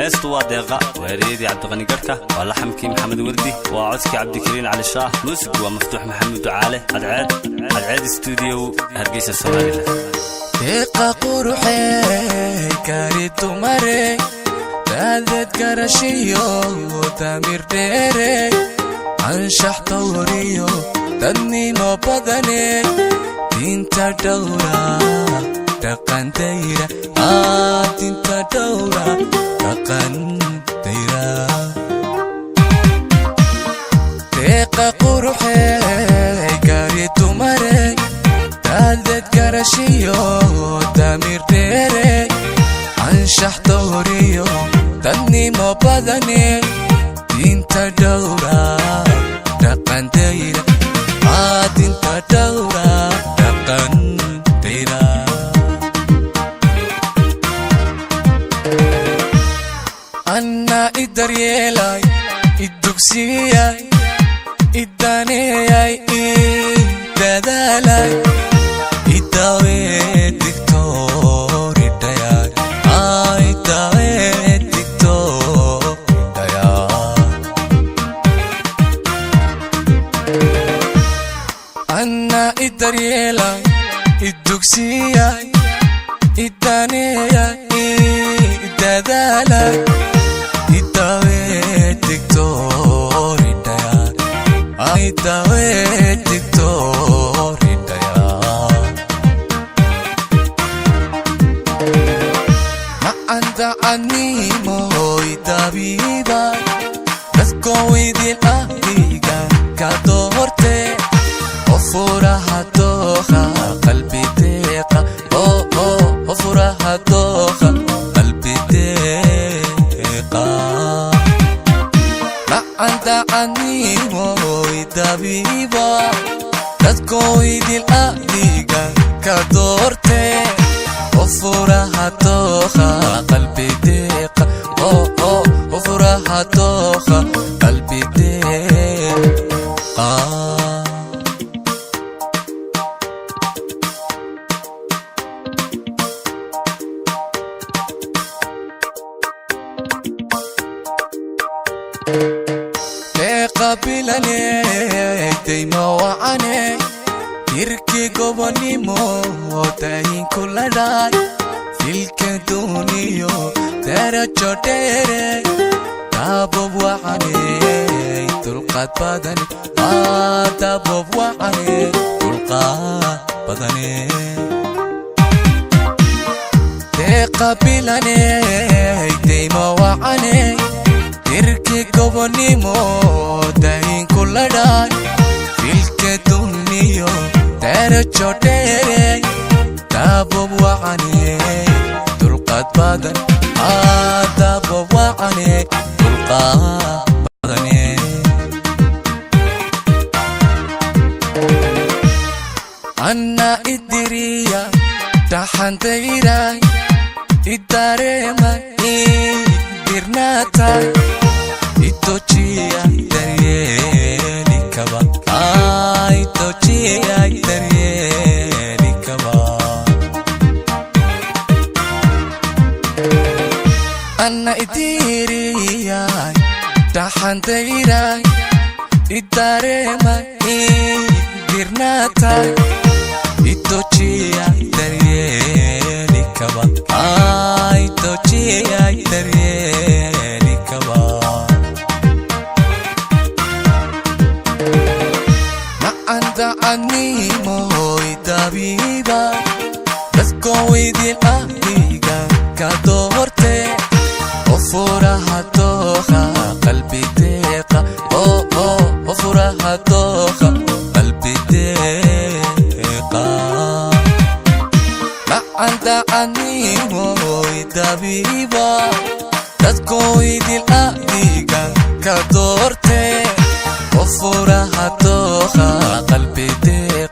Heestu waa Deeqa, waa ereyadii Cabdiqani Garhka, waa laxamkii Maxamed Wardi, waa codkii Cabdikariin Cali Shaah, muusigu waa Maftuux Maxamuud Ducaale. Cadceed, Cadceed Stuudiyow, Hargeysa, Somaliland. Deeqa quruxey, kari dumare, daadad garashiyo damir dheere, anshax tawriyo dadnimo badane, diinta dhowra, dhaqan dayra, diinta dhowra, dhaqan dayra. Deeqa quruxey, kari dumare, daadad garashiyo damir dheere, anshax tawriyo dadnimo badane, diinta dhowra, dhaqan dayra, diinta dhowra, dhaqan dayra. Anna i daryeelay, i dugsiyay, i daneeyay, i dadaalay, i daawee digtooridhayay, i daawee digtooridhayay. Anna i daryeelay, i dugsiyay, i daneeyay, i dadaalay, i daawee digtooridhayay, i daawee digtooridhayay. Macandacadnimoy dabiibay, dadkoo idil ahliga ka doorte, ofuraha dooqa qalbi deeqa, ofuraha dooqa qalbi deeqa. Macandacadnimoy dabiibay, dadkoo idil ahliga ka doorte, ofuraha dooqa qalbi deeqa, ofuraha dooqa qalbi deeqa. Deeqa bilane, dayma wacane, dirki gobonimo dayin kula dhaay, filka duniyo darajo dheere, dabob wacane, dulqaad badane, dabob wacane, dulqaad badane. Deeqa bilane, dayma wacane, dirki gobonimo dayin kula dhaay, filka duniyo darajo dheere, dabob wacane, dulqaad badan, dabob wacane, dulqaad badane. Anna idiriya, dhaxandayray, idareema, idirnaatay, itojiya daryeeli kaba, itojiya daryeeli kaba. Anna idiriyay, dhaxandayray, idareema, idirnaatay, itojiya daryeeli kaba, itojiya daryeeli kaba. Macandacadnimoy dabiiba, dadkoo idil ahliga ka doorte, ofuraha dooqa qalbi deeqa, ofuraha dooqa qalbi deeqa. Macandacadnimoy dabiiba, dadkoo idil ahliga ka doorte, ofuraha dooqa qalbi deeqa.